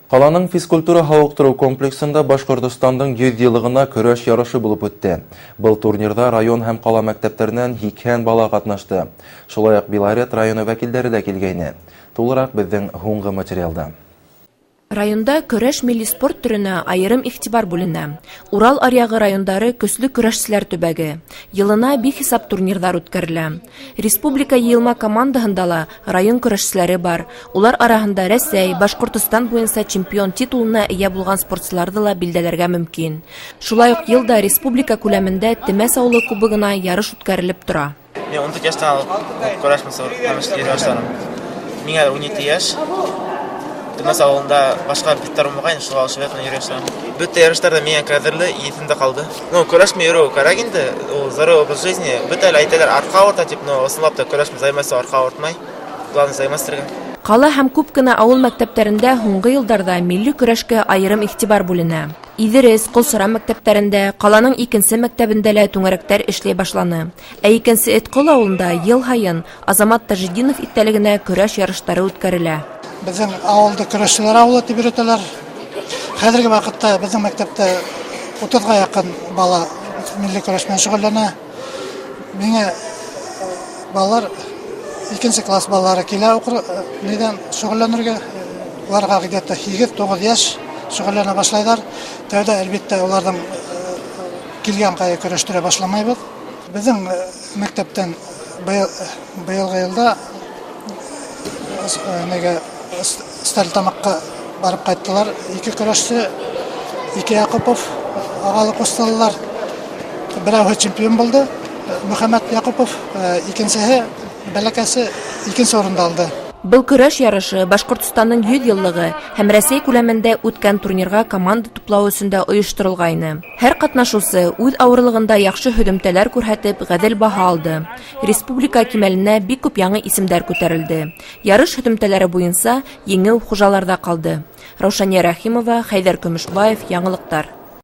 Ҡаланың физкультура һауыҡтырыу комплексында Башҡортостандың 100 йыллығына көрәш ярышы булып үтте. Был турнирҙа район һәм ҡала мәктәптәренән 80 бала ҡатнашты. Шулай уҡ Белорет районы вәкилдәре лә килгәйне. Тулыраҡ беҙҙең һуңғы материалда. Районда көрәш милли спорт төрөнә айырым иғтибар бүленә. Урал аръяғы райондары көслө көрәшселәр төбәге. Йылына бихисап турнирҙар үткәрелә. Республика йыйылма командаһында ла район көрәшселәре бар. Улар араһында Рәсәй, Башҡортостан буйынса чемпион титулына эйә булған спортсыларҙы ла билдәләргә мөмкин. Шулай уҡ йыл да республика күләмендә Темәс ауылы кубогына ярыш үткәрелеп тора. Мин 14 йәштән алып көрәш менән йөрөй башланым. Миңә 17 йәш. Темәс ауылында башҡа биттәр булмаған, шуға шул менән йөрөй башланым. Бөтә ярыштарҙа миңә ҡәҙерле, иҫемдә ҡалды. Ну, көрәш менән йөрөү кәрәк инде, ул здоровый образ жизни. Бөтә әле әйтәләр, арҡа ауырта тип, но ысынлап та көрәш менән займаться арҡа ауыртмай. Главное займаться. Ҡала һәм күп кенә ауыл мәктәптәрендә һуңғы йылдарҙа милли көрәшкә айырым иғтибар бүленә. Иҙерес, Ҡолсора мәктәптәрендә, ҡаланың икенсе мәктәбендә лә түңәрәктәр эшләй башланы. Ә икенсе Этҡол ауылында йыл һайын Азамат Тажетдинов иҫтәлегенә көрәш ярыштары үткәрелә. Беҙҙең ауылды көрәшселәр ауылы тип йөрөтәләр. Хәҙерге ваҡытта беҙҙең мәктәптә 30-ға яҡын бала милли көрәш менән шөғөлләнә. Миңә балалар, икенсе класс балалары килә уҡыр, нидән шөғөлләнергә. Уларға где-то 8-9 йәш шөғөлләнә башлайҙар. Тәүҙә, әлбиттә, уларҙың килгән ҡайы көрәштерә башламайбыҙ. Беҙҙең мәктәптән быйылғы йылда нигә Стәрлетамаҡҡа барып ҡайттылар. Ике көрәшсе, ике Яҡупов ағалы ҡустылар. Берәүһе чемпион булды, Мөхәммәт Яҡупов, икенсеһе бәләкәсе икенсе урынды алды. Был көрәш ярышы Башҡортостандың 100 йыллығы һәм Рәсәй күләмендә үткән турнирға команда туплау өсөн дә ойошторолғайны. Һәр ҡатнашыусы үҙ ауырлығында яҡшы һөҙөмтәләр күрһәтеп, ғәҙел баһа алды. Республика кимәленә бик күп яңы исемдәр күтәрелде. Ярыш һөҙөмтәләре буйынса еңеү хужаларҙа ҡалды. Раушания Рәхимова, Хәйҙәр Көмөшбаев, Яңылыҡтар.